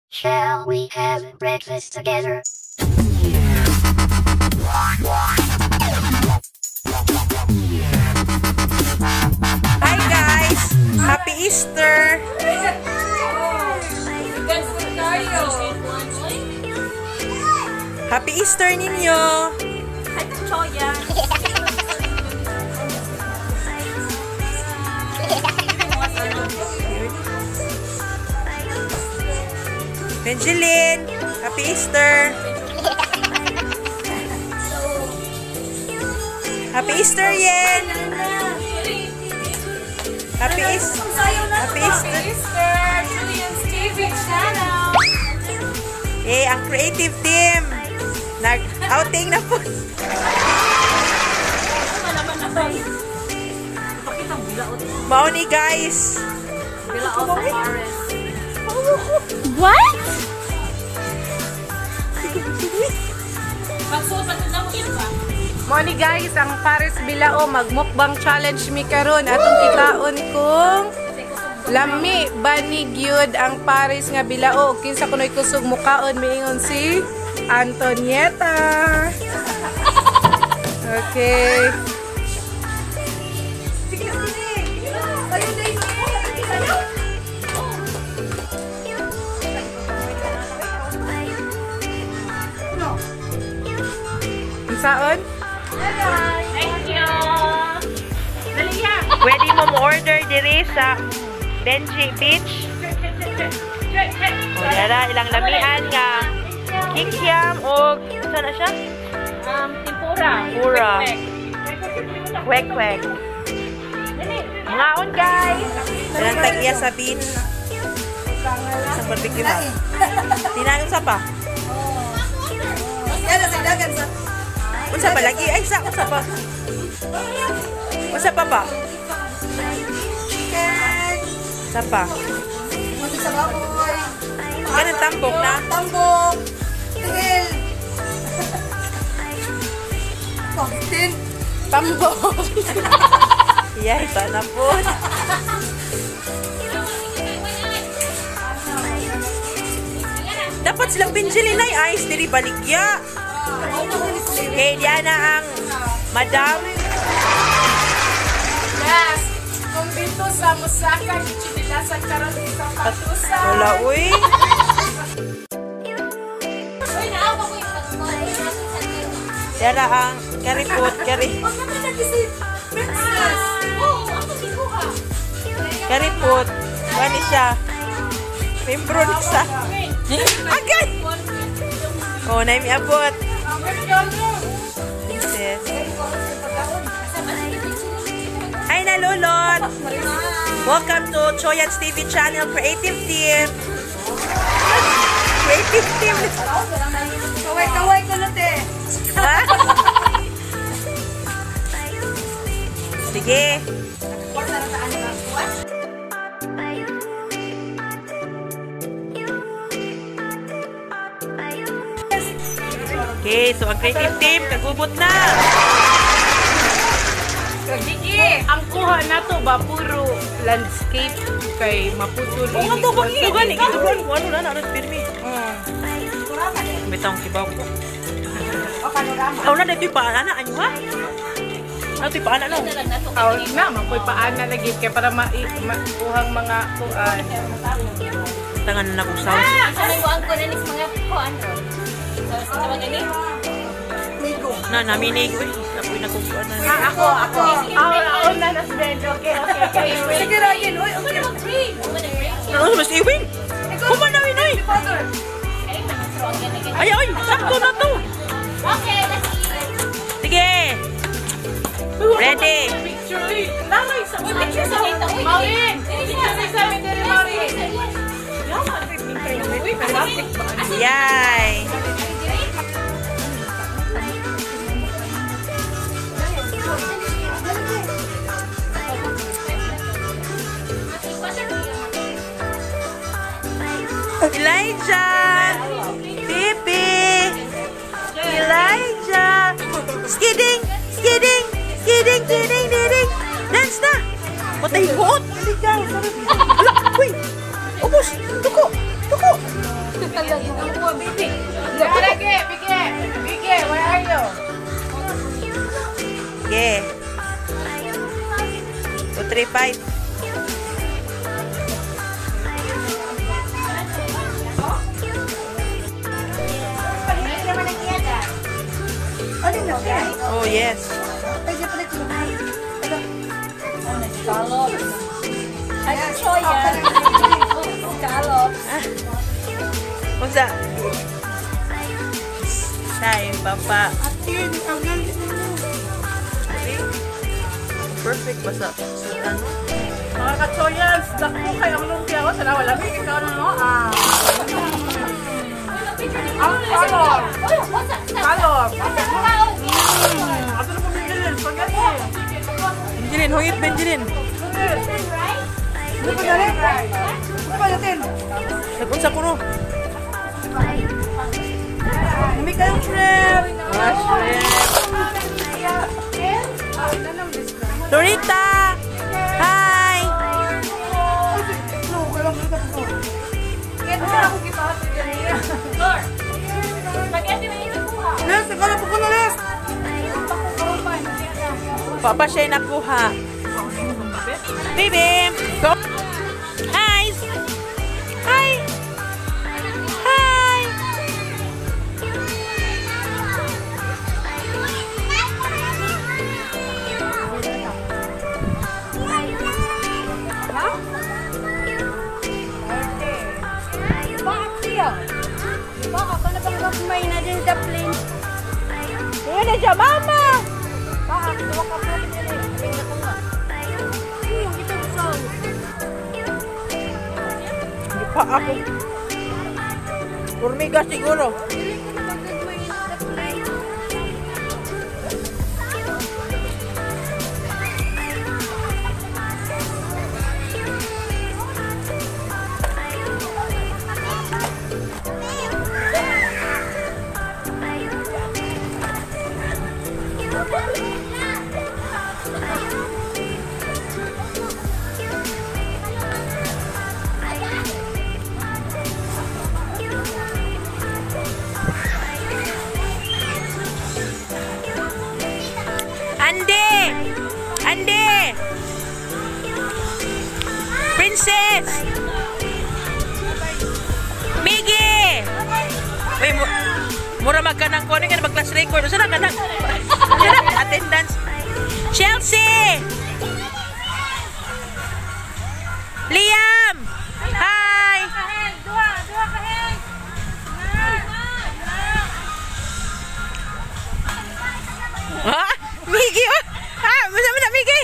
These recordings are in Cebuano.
Shall we have breakfast together? Hi guys! Happy Easter! Happy Easter ninyo! Hi, Choya! Benjelin! Happy Easter! Happy Easter, Yen! Happy Easter! Happy Easter! Easter! Julian's TV channel! Eh, ang creative team! Nag-outing na po. Mao ni guys! Bilao sa Paris. What? Morning guys, ang Paris Bilao magmukbang challenge mi karon atong kitaon kung lami banig gyud ang Paris nga Bilao. Kinsa kunoy kusog mukaon miingon si Antonieta. Okay. Sige, sige! Tayo, tayo! Tayo! Unsaon? Thank you! Dali ya! Pwede mo mo-order diri sa Benji Beach. O, yara, ilang lamian nga kikiam o saan na siya? Tempura. Tempura. Kwek kwek. Ngaon guys! Ilang tag-iya sa beach. Sa barbecue ba? Tinayon sa pa? Unsa pa lagi? Ay, sa unsa pa? Unsa pa ba? Chicken! Sa pa? Kunti sa baboy! Kanang tambok na? Tambok! Tingil! Pagtin! Tambok. Yay, pa na po. Dapat silang Benjelin ay ice diri baligya. Okay, diyan na ang madam. Yes. Kung dito sa Musaka, gichinilasan karon sa patusan. Wala, uy. Diyan na ang karipot, kari. Princess. Karipot. Wani siya. Membro ni siya. Agay! Oh, na abot. Princess. Hi na, Lulot! Welcome to Choyan's TV channel creative team. Creative team. Kaway-kaway ko na, te! Ha? Sige. Okay, so ang creative team, kagubot na. Sige, ang kuha na to ba puro landscape kay maputol. Oo nga to, bakit? Gani, gitubuan ko. Ano na, ano, pirmi. May taong kibaw ko. Aw na, dito yung paana, ano ha? Ano ito yung paana, no? Aw, na, mapoy paana lagi kay para makuhang mga kuan. Tangan na akong sound. Na, naminig. Uy, ako'y nakukuha na. Ah, ako, ako. Aw, aw na nas bend. Okay. Sige, Ryan! Uy, okay! Ano, mas iwing? Kumanawin, oy! Father! Ay, ay, sakto na to. Okay, let's eat. Sige. Ready. Picture, uy. Lamay sa picture sa Mauin. Picture sa amin diri, Mauin. Uy, plastic ba? Yay. Elijah! Pipi! Elijah! Skidding! Skidding! Skidding! Skidding! Skidding! Dance na! Patay buot! Hala! Uy! Ubos! Tuko! Tuko! Lagi, bige, bige, where are you? Yeah. 2, 3, 5. Oh, yes. Unsa? Time, papa. Perfect ba sa ano? Mga kachoyans, dako kay ang lumpia ko. Sana wala may ikaw na no. Ah. Ang color. Color. Ato na pumigilin. Spaghetti. Benjilin, hungit Benjilin. Ano pa natin? Ano pa natin? Nag-unsa ko no? May kayong shrimp. Ah, shrimp. Lorita! Hi! Les, ikaw na po ko na, Les. Papa siya nakuha. Baby! Go! Hi! Hi! Hi! Wala siya, mama! Hindi pa ako. Hormiga siguro. Ande! Ande! Princess! Miggy! Wait, mura magkanang kunin ka na mag-class record. Usa na kanang attendance. Chelsea! Liam! Hi! Ah, Miggy! Oh. Ah, masa na Miggy?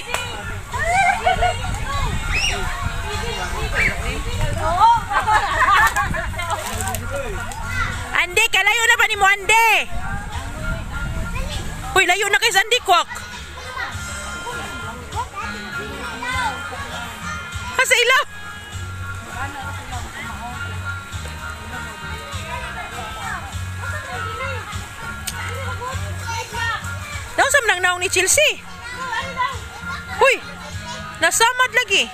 Ande, kalayo na ba ni mo, Ande? Uy, layo na kay Sandy Kwak. Ah, sa ilaw. Naon sa manang naong ni Chelsea? Uy, nasamad lagi.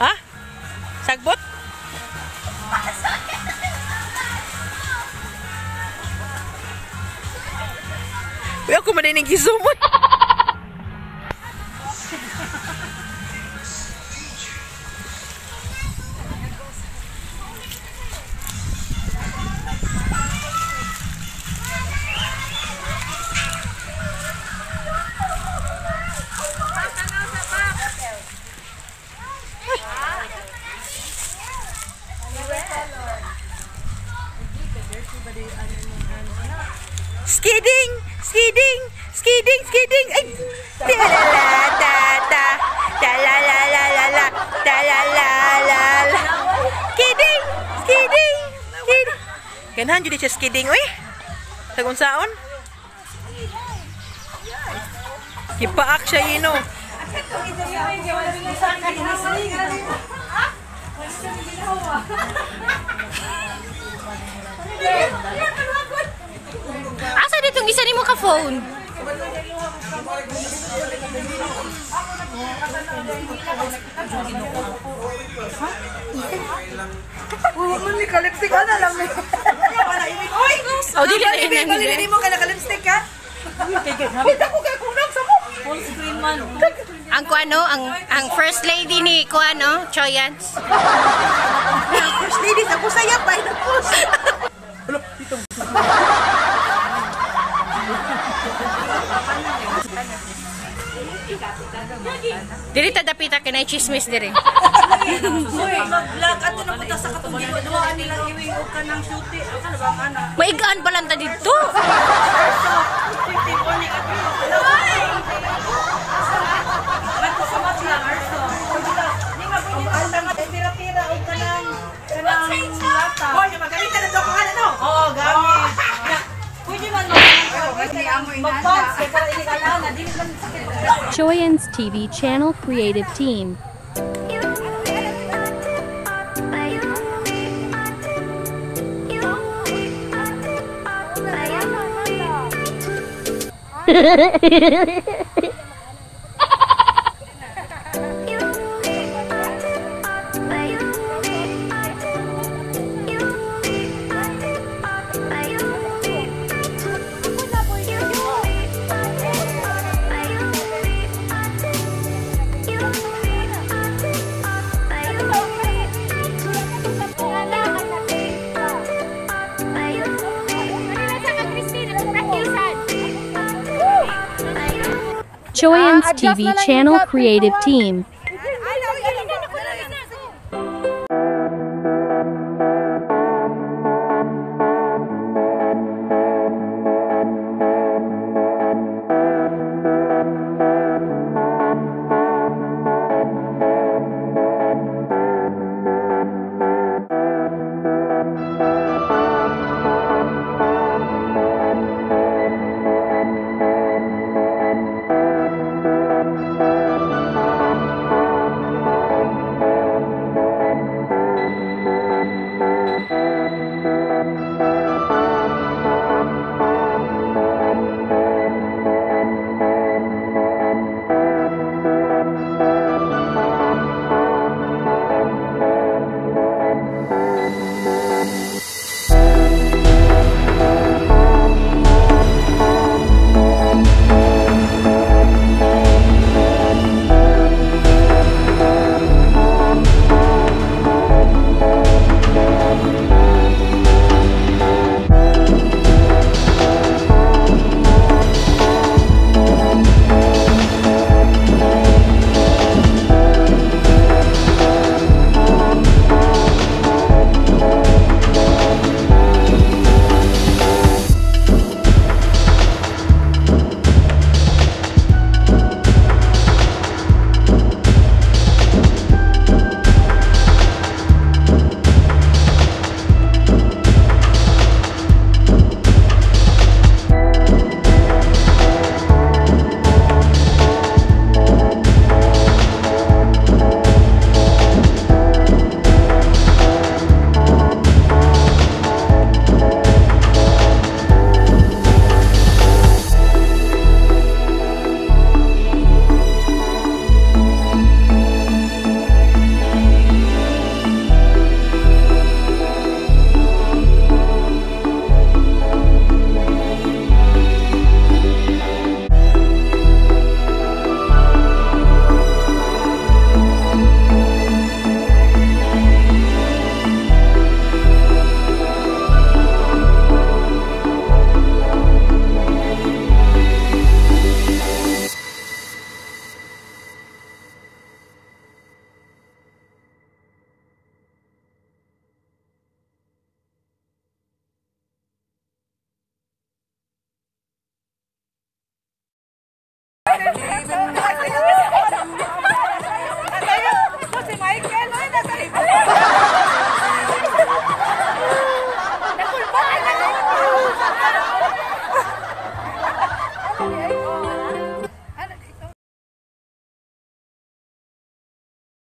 Ha? Sagbot? Uy, ako maninig gisumon. Skidding, skidding, skidding, skidding. Ay! Ta la ta ta, ta la la la la la, ta la la la la. Skidding, skidding, skidding. Ganahan jud siya skidding, uy. Tagunsaon? Gipaak siya yino. Asa ditong isa nimo ka phone? Huwag ni kalipstick ana lang ni. Oy! Oh, dili na Dili yun. dili mo ka nakalipstick ka? Wait ako kay kunang sa mo. Full screen man. Ang kuano, ang first lady ni kuano, Choyans. First lady sa kusaya pa na post. Dili ta dapita kay chismis diri. Uy, mag-vlog ato na punta sa katong giduaan nilang iwing og kanang shooting. Ang kana ba kana? Maigaan pa lang ta didto. Hoy, magamit na daw kung ano. Oo, gamit. Pwede man mag-pause kay para ili na dili man sakit. Choyens TV channel creative team. Choyens TV channel creative team.